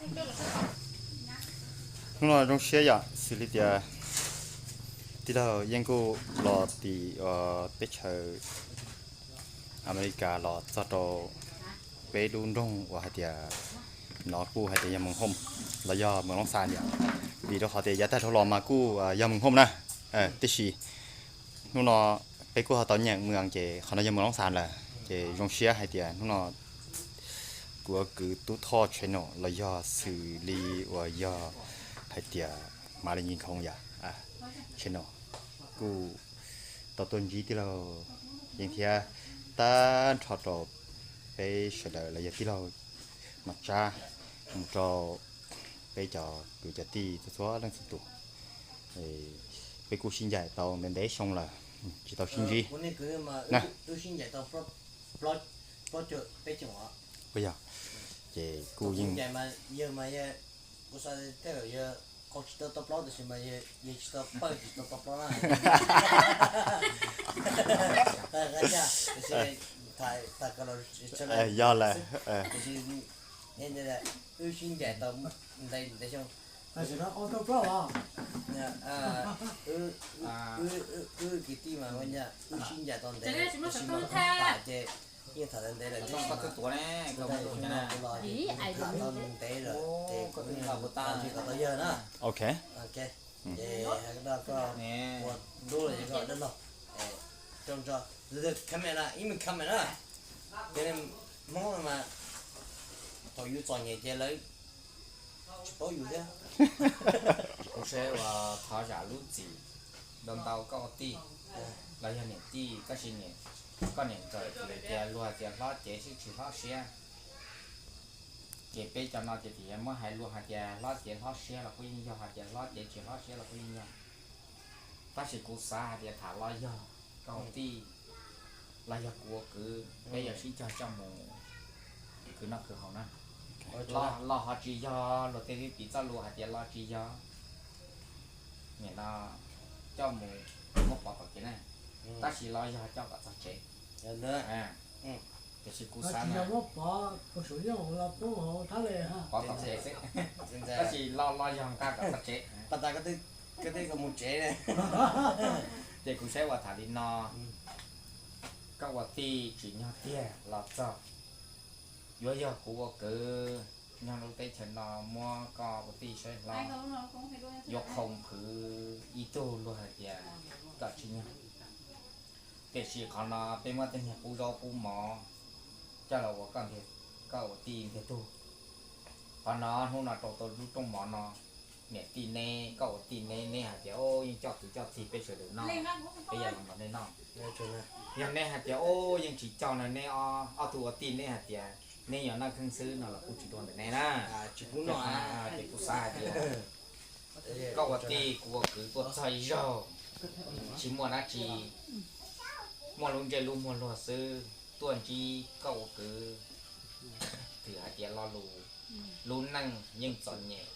Hnub no zoo siab yom, xws li tias tij laug yeej kuj los tim peb chaws Amelikas los txog rau peb lub nroog uas hais tias nov kuj hais tias yog Moos Hooj los yog Moos Loob Xas yom, vim rau qhov tias yav tag dhau los mas kuj yog Moos Hooj na. Tiam sis hnub no peb kuj ho tau nyeem mus ces qhov no yog Moos Loob Xas lawm, ces zoo siab hais tias hnub no kuv kwv Tub Thoj channel los yog xws li uas yog hais tias Mav Li Nyij Khoom yom, channel kuj tau tuaj ntsib tij laug Yeej thiab, tag nrho rau peb sawv daws los yog tij laug Nom Tsab mus rau peb cov kwv cov tij txhua txhua leej txhua tus. Peb kuj sib ncaim tau ntev ntev xyoo lawm, tsis tau sib ntsib na. Yog, ces kuj yeej yog lawm. Wb sib ncaim tau ntev ntev xyoo. Wb kwv tij mas ua cas wb sib ncaim tau ntev, tab sis mas tham ces yeej tham tau ntev lawm, tab sis mas hnub no kuv los tham tau ntev lawm ces kuv los ntsib kom tau yawg na. Ok, ces hais no koj ua ntub los yog koj dab laug, rooj tso, camera, ib me camera na. Ces Hmoob no mas thaum yus txom nyem ces lawv tsis paub yus thiab. Kuv saib uas thov zam lub txim ntau ntau koj ua tij los yog niam tij, tab sis koj niam ntxawm tias luag tias hlob cev sib tsis hlob siab. Ces peb cov no ces tias muab hais luag hais tias hlob cev hlob siab los kuj yeej yog, hais tias hlob cev tsis hlob siab los kuj yeej yog. Tab sis kuv xav hais tias tham los yog koj ua tij los yog kuv ua kwv, peb yuav sib cog coj mus khwv noj khwv haus na. Los ho tsis yog luag tej piv txoj lus hais tias los tsis yog, nim no coj mus muab pov tom kev na, tab sis los yog coj kom txog tsev. Tiam sis kuv xav pov tom kev xwb, tab sis los los yog nqa kom txog tsev. Ces kuv saib uas tham li no, koj ua tij tsim nyog tiag los txog, yuav yog kuv ua kwv nyob lub teb chaws no muab koj ua tij saib hlob, yuav qhau phwv ib tug luag hais tias koj tsim nyog. Tiam sis qhov no peb muab tej niag qub zaub qub mov coj los ua koj ua tij ntiag tug. Qhov no hnub no rau tau lub rooj mov no, niam tij neb, koj ua tij neb, neb hais tias o yeej coj kwv coj tij peb sawv daws noj, peb yog los nrog nej noj. Yog neb hais tias o yeej tsis coj no, neb ob tug ua tij neb hais tias neb yog noj kheej xwb no los kuj tsis dua ntawm neb na. Ces kuv xav hais tias koj ua tij kuv ua kwv tuaj txog ib zaug, tsis muaj dab tsi, muaj lub ntsej lub muag luag xwb, tuaj ntsib koj ua kwv, twb hais tias lo lus, lub neej yeej txom nyem,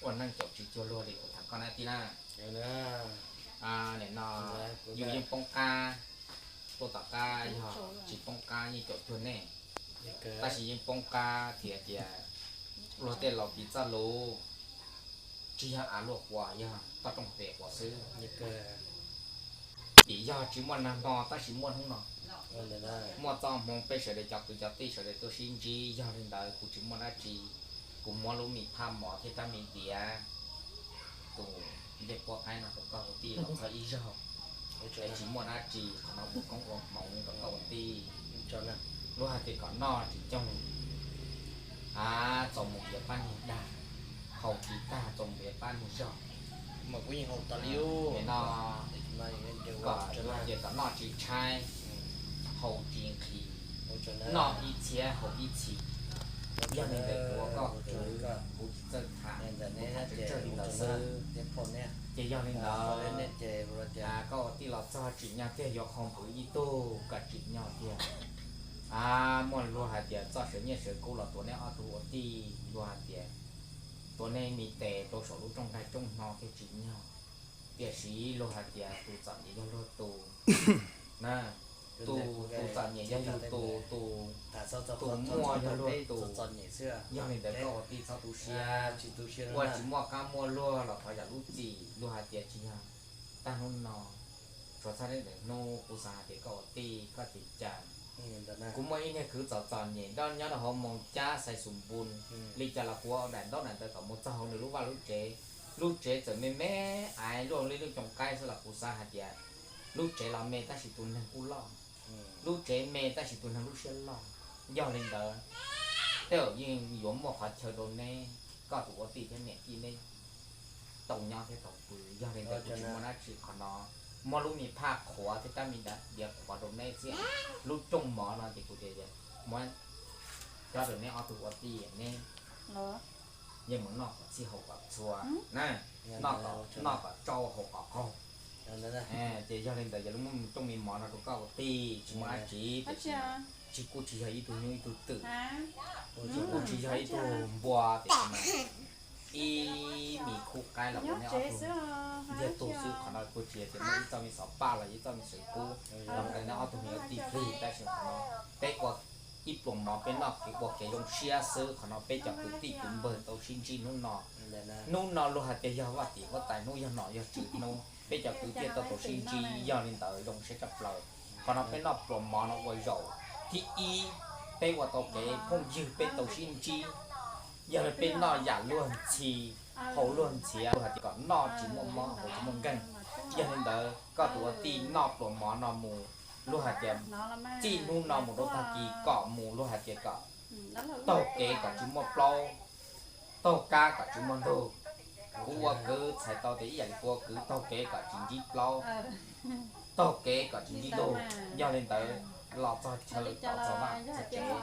ua neej caum tsis cuag luag li kuv tham koj na tij na. Nim no yus yeej poob qab, tuaj tom qab yog tsis poob qab yeej caum cuag nej, tab sis yeej poob qab tias tias luag tej laus piv txoj lus, tsis yog av luaj quas, yog toj roob pem quas xwb. Vim yog tsis muaj nag hmo tab sis muaj hnub no, muaj txoj hmoov peb sawv daws cov kwv cov tij sawv daws tuaj sib ntsib, yog li ntawd kuv tsis muaj dab tsi, kuv muab lub me phaj mov thiab rab me diav, tus ncej puab qaib no rau koj ua tij los txog ib zaug, es tsis muaj dab tsi, qhov no ua koob ua hmoov rau koj ua tij. Luag hais tias kom noj tsis coog, a, txaus mus yuav pab niag dag, haus tsis tag txaus mus yuav pab niag zog. Nim no kom luag hais tias kom noj tsis tshaib, haus tsis nqhis, noj ib txhiab haus ib txhis. Yog li ntawd kuv ua koj kwv, kuv tsis txawj tham, kuv tham tsawg tsawg li ntawd xwb. Ces yog li ntawd, koj ua tij los txog tsim nyog tiag yuav qhau phwv ib tug kom tsim nyog tiag. A, muaj luag hais tias txoj sawv nyiaj sawv kub los tuav neb ob tug ua tij, luag hais tias tuav neb me tes rau saum lub rooj nqaij rooj hno thiaj tsim nyog, tiam sis luag hais tias tus txom nyem yog luag tus na. Tus, tus txom nyem yog yus tus, tus, tus muaj yog luag tus. Yog li ntawd koj ua tij txhob tu siab, ua tsis muaj qab muaj luag los thov zam lub txim, luag hais tias tsis yog tag hnub no, tsuas txog ntawm hnub kuv xav hais tias koj ua tij koj ceev cas. Kuv muaj ib niag kwv txom txom nyem nyob rau hauv Moos Cab Xais Xus Npus, li cas los kuv ua daim ntaub daim ntawv kom mus txog hauv nws lub vaj lub tsev. Lub tsev txawm me me aiv luaj li lub coom qaib xwb los kuv xav hais tias lub tsev los me tab sis tus neeg kuj loj. Lub tsev me tab sis tus neeg lub siab loj. Yog li ntawd, tej zaum yeej yuav muaj qhov chaw rau neb, koj tus ua tij thiab niam tij neb tau nyob thiab tau pw. Yog li ntawd kuv tsis muaj dab tsi qhov no, muab lub me phaj qhuav thiab rab me diav qhuav rau neb xwb. Lub rooj mov no ces kuv tias muab coj rau neb ob tug ua tij neb yeej mus noj kom txhij haus kom txhua na, noj kom tsau haus kom qaug. Ces yog li ntawd yog lub rooj me mov no rau koj ua tij, tsis muaj dab tsi tiam sis tsis, kuj tsis yog ib tug nyuj ib tug twm, kuj tsis yog ib tug npua tiam sis mas ib me khub qaib los ua neb ob tug ntiag tug xwb. Qhov no kuj tsis yog tias muaj ib txoj me xov paj los ib txoj me xwm kub los ua neb ob tug me ua tij plig, tab sis qhov no peb ua ib pluas mov peb noj kev ua kev zoo siab xwb. Qhov no peb cov kwv tij kwv npawg tau sib ntsib hnub no. Hnub no luag hais tias yog vaj tim huab tais hnub, yog nom yog tswv hnub, peb cov kwv tij tau tau sib ntsib, yog li ntawd zoo siab tshaj plaws. Qhov no peb noj pluas mov no ua zaum thib ib, peb ua tau kev phooj ywg peb tau sib ntsib. Yog li peb noj yam luag ntxhi, haus luag ntxhiav, luag hais tias kom noj tsis muaj mob haus tsis muaj nkeeg. Yog li ntawd koj tus ua tij noj pluas mov no mus, luag hais tias txij hnub no mus rau tag kis kom mus, luag hais tias kom taug kev kom tsis muaj plaub, taug kab kom tsis muaj ntug. Kuv ua kwv txhais tau tias ib yam li kuv ua kwv taug kev kom tsis ntsib plaub, taug kev kom tsis ntsib ntug. Yog li ntawd los txog chaw kom txog vaj txog tsev.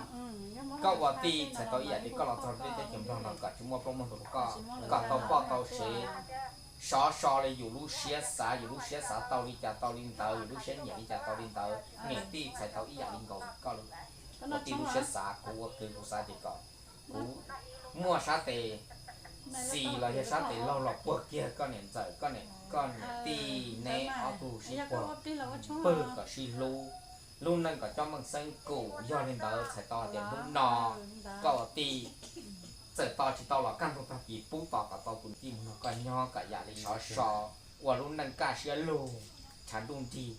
Koj ua tij txhais tau ib yam li koj los txog peb teb chaws Nplog no kom tsis muaj plaub muaj ntug rau koj, kom tau poj tau sev, sov so li yus lub siab xav, yus lub siab xav tau li cas tau li ntawd, yus lub siab nyiam li cas tau li ntawd. Niam tij txhais tau ib yam li nkaus koj ua tij lub siab xav. Kuv ua kwv kuv xav tias kom kuv muaj sab tes xis los yog sab tes laug los puag kiag koj niam ntxawm, koj niam, koj niam tij neb ob tug sib puag, pw kom sib hlub, lub neej kom coj meej xeeb kum. Yog li ntawd txhais tau hais tias hnub no koj ua tij txawm tos tsis tau los kaj ntug tag kis pub tos kom tau tus tij mus nrog koj nyob kom yam li sov so, ua lub neej kaj siab lug, tshav ntuj nrig.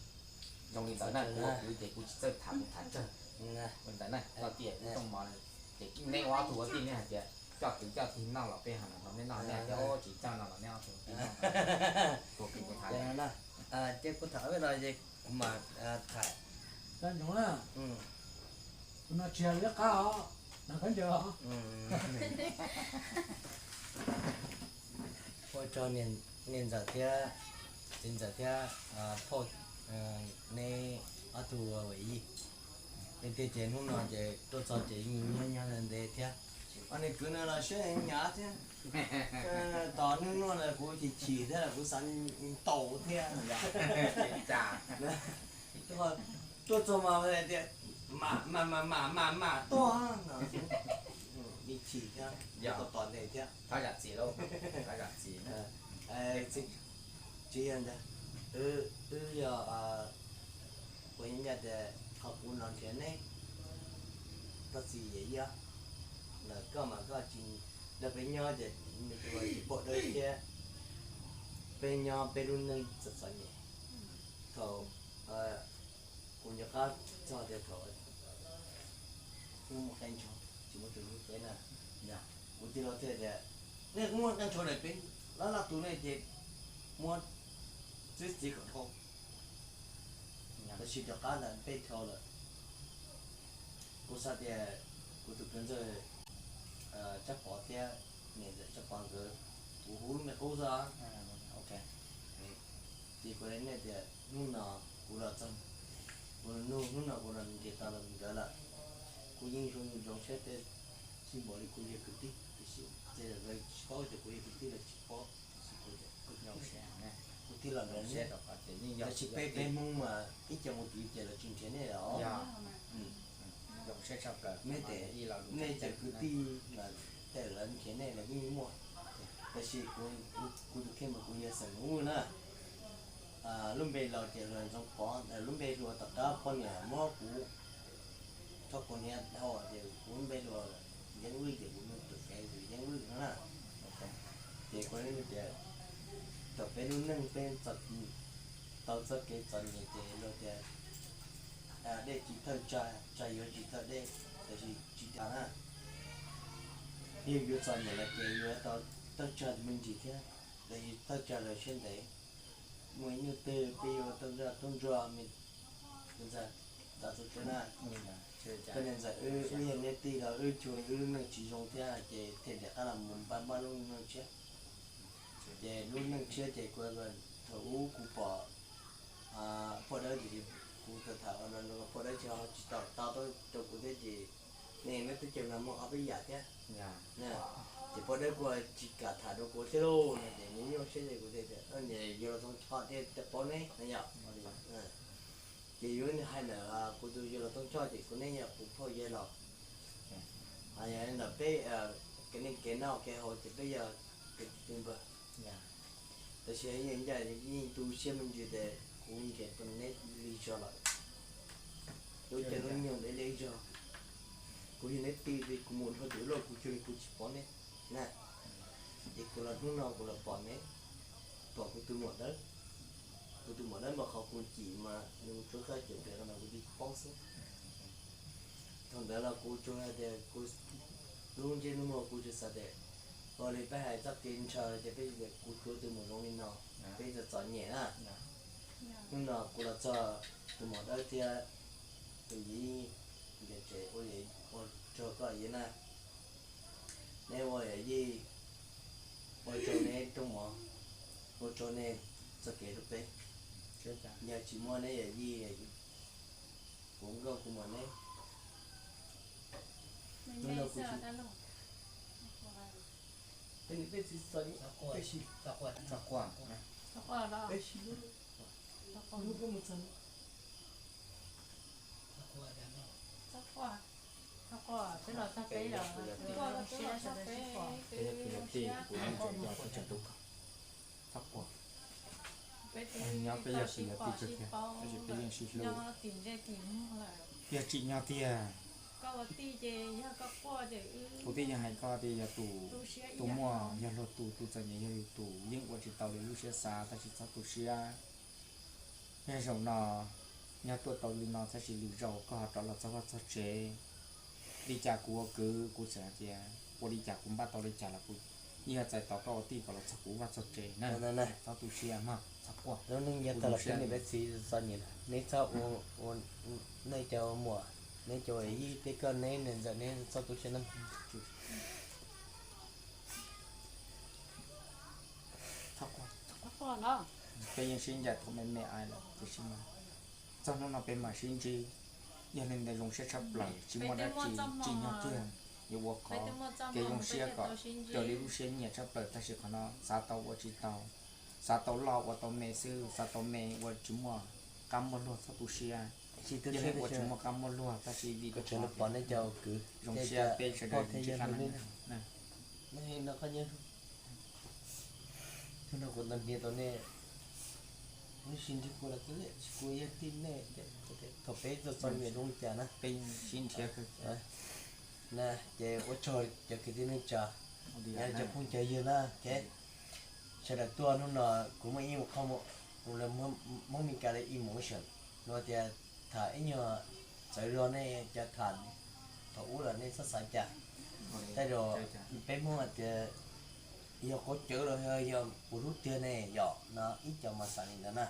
Zoo li ntawd na, kuv ua kwv ces kuv tsis txawj tham, kuv tham tsawg li ntawd na. Koj tias kuv rooj mov ces neb ua ob tug ua tij neb hais tias coj kwv coj tij noj los peb hais no neb noj, neb hais tias tsis coj no los neb ob tug ua tij noj. Kuv tham ces kuv tham no ces kuv mam tham. Ua tsaug niam ntxawm thiab txiv ntxawm thiab phauj, neb ob tug ua yij. Neb tiag ces hnub no ces tuaj txog ces yeej nyob nyob ntev thiab. Ob niag kwv no los siab heev thiab. Tos hnub no los kuv chim chim thiab los kuv xav ntaus thiab. Tuaj txog mas tias mam mam mam mam mam tuaj no. Yeej chim thiab, tos tos ntev thiab. Thov zam txim lauj, thov zam txim. Tsis yog ntag, wb yog, kuv yeej tias qhov kuv los nrhiav neb, koj txiv yawm yij, lawm koj mas koj tsis nrog peb nyob ces nws tsis pom dawb thiab. Peb nyob peb lub neej txom txom nyem. Thaum kuv nco qab txog tias thaum ub muaj qee ntsho tsis muaj tus hlub peb na, kuv tij laug thiaj tias, nej muaj qee ntsho lawm peb lab laj tus nej ces muab txwb txiv kom dhau. Tab sis rov qab ntawd peb dhau lawm. Kuv xav tias kuv tus kwv ntxawg Tsab Pov thiab niam ntxawm Tsab Pov nkawd, kuv hu lub me qub xwb. Ces kuv hais nej tias hnub no kuv los txog, kuv hnub no kuv los nrhiav tau nkawd lawm, kuv yeej zoo zoo siab thiab sib npaum li kuv yog kwv tij, tiam sis tej zaum nkawd tsis paub tias kuv yog kwv tij los tsis paub, tiam sis kuv kuv tij los nrhiav nej, tab sis peb peb Hmoob mas ib co mus twv ces lawv tsis nrhiav nej os. Nej tes, nej cov kwv tij mas tej lawv nrhiav nej los yeej muaj, tab sis kuv tus kheej mas kuv yog xeem Hmoob na. Lub npe laus ces Ntxoov Pov, lub npe hluas tom qab poj niam muab kuv tso kuv niam dhau ces kuv lub npe hluas Yeeb Vwj ces kuv tus fev tus Yeeb Vwj no na. Ces kuv tias thaum peb lub neej peb tau txoj kev txom nyem ces luag tias dej tsis thawj tsag, tsag yuav tsis thawj dej, tiam sis tsis tas na. Yog yuav txom nyem los ces yuav tau thawj tsag me ntsis thiab, los yog thawj tsag lawm siab ntev. Muaj ib hnub twg peb yuav tau nrog tub ntsuag me ntxawm, txav txu tsev na. Koj niam ntxawm wb yog neb tij los wb cuag wb lub neej tsis zoo thiab ces thiaj li qab los mus npaj npaj lub neej tshiab. Ces lub neej tshiab ces kuv, thaum ub kuv pom poj dawb ces kuv tau tham ua no, poj dawb ces ho tsis tau tau rau kuv thiab ces nej neb teb chaws no muaj ob peb yam thiab. Ces poj dawb kuj tsis kam tham rau kuv thiab lauj no ces nws nyuaj siab ces kuv tias niam yog los txog nrho thiaj tau paub neb no yom. Ces yuav hais ntawm kuv tus yawg laus Tooj Choj ces kuv ne yog kuv phauj yawg laus. Yog ntawm peb kev neej kev noj kev haus ces peb yog kwv tij npawg. Tab sis yeej ncaj yeej tu siab me ntsis tias kuv nrhiav tau neb li zog lawm. Lub caij lub nyoog neb li zog, kuv yog neb tij li kuv mus dhau tim ub los kuv cuag li kuv tsis pom neb na. Ces kuv los hnub no kuv los pom neb, pom kuv tus muam dawb. Kuv tus muam dawb mas qhov kuv cim mas nws tsuab qab cem pem no mas kuv tib poob xwb. Thaum ntawd los kuv tsuas hais tias kuv lub ntsej lub muag kuv tsuas xav tias ua li peb hais txoj kev ntshaw ces peb, kuv tsuav tus muam zoo li no, peb txom txom nyem na. Hnub no kuv los txog tus muam dawb thiab tus yij ntiav tsev ua tsaug koj yij na. Neb ua yij, ua tsaug neb rooj mov, ua tsaug nej txoj kev hlub peb. Yog tsis muaj neb yawm yij, kuv nkauj kuv muam neb, hnub no kuv tsis, peb tsis txog, peb sib, txog quaj, peb sib hlub, hlub koj mus txog. Peb yog tus yog tij, kuv yeej tseem nco koj tseem hlub koj. Txhob quaj. Nyob peb yog tus yog tij tsuag tiag, tab sis peb yeej sib hlub. Yog tsim nyog tiag, kuv twb yeej hais koj tias yog tus, tus muaj yog luag tus, tus txom nyem yog yus tus, yeej ua tsis tau li lub siab xav, tab sis txhob tu siab. Yog zaum no nyob tuaj tau li no, tab sis lwm zaus koj ho rov los txog vaj txog tsev. Li cas kuv ua kwv kuv txawm hais tias ua li cas kuv npaj tau li cas los kuv yeej yuav txais tos koj ua tij kom los txog kuv vaj txog tsev na. Txhob tu siab mog, txhob quaj. Lub neej nyob tag los peb niam peb txiv txom nyem, neb txhob ua, nej cov muam, neb cov yij, peb koj neb niam ntxawm neb txhob tu siab na. Peb yeej sib ncaim thaum me me ai lawm tiam sis mas txog hnub no peb mam sib ntsib. Yog li ntawd zoo siab tshaj plaws, tsis muaj dab tsi, tsim nyog tiag. Yuav ua qhov kev zoo siab kom raws li lub siab nyiam tshaj plaws, tab sis qhov no xav tau ua tsis tau, xav tau loj ua tau me xwb, xav tau me ua tsis muaj qab muaj luag txhob tu siab. Yog ua tsis muaj qab muaj luag tab sis vim rau qhov zoo siab peb sawv daws ntsib qab na. Hnub no kuv ntaus hniav tau nej, nej sib ntsib kuv los kuv yog tij nej, thaum peb txom txom nyem zoo li cas na, peb sib nrhiav kawg. Na, ces ua tsaug cov kwv tij neej tsa, cov phooj cov ywg na, sawv daws tuaj hnub no kuv muaj ib qho, kuv lawv Hmoob Mes Kas li ib mus ib saum, luag tias tham ib nyuag txawv zog nej cov tham thaum ub los nej txhob xav cas. Tej zaum peb Hmoob hais tias yog qhov cawv los yog puas hlub tiag ne yom no ib co mas xav li ntawd na.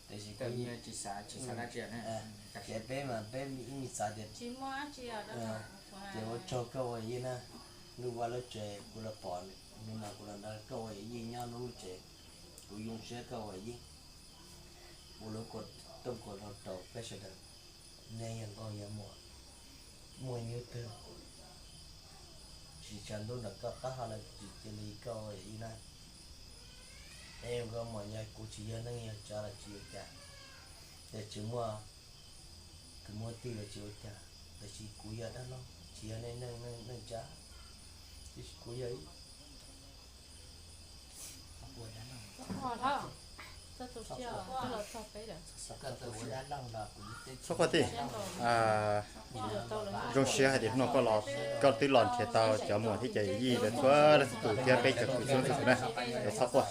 Tiam sis kuv tsis xav, tsis xav dab tsi na. Ces peb mas peb ib me xav tias, ces ua tsaug koj ua yij na, lub vaj lub tsev kuv los pom, hnub no kuv los nrog koj ua yij nyob lub tsev, kuv zoo siab koj ua yij. Ua lub koom, tooj koom hlau rau peb sawv daws, nej yog nkauj yog muam, muaj ib hnub twg tsis tshav ntuj nram koj qab hau los tsis cia li koj ua yij na. Neb nkauj muam yog kuv tsis yog neej yog tsav los tsis ua cas, yog tsis muaj kwv muaj tij los tsis ua cas, tiam sis kuv yog dab laug tsis yog nej neej neej tsav, tiam sis kuv yog ib Txhob quaj tij, zoo siab hais tias hnub no koj los, koj twb los nrhiav tau cov muam thiab cov yij lawv txhua leej txhua tus thiab peb cov kwv tij txhua tus na, es txhob quaj.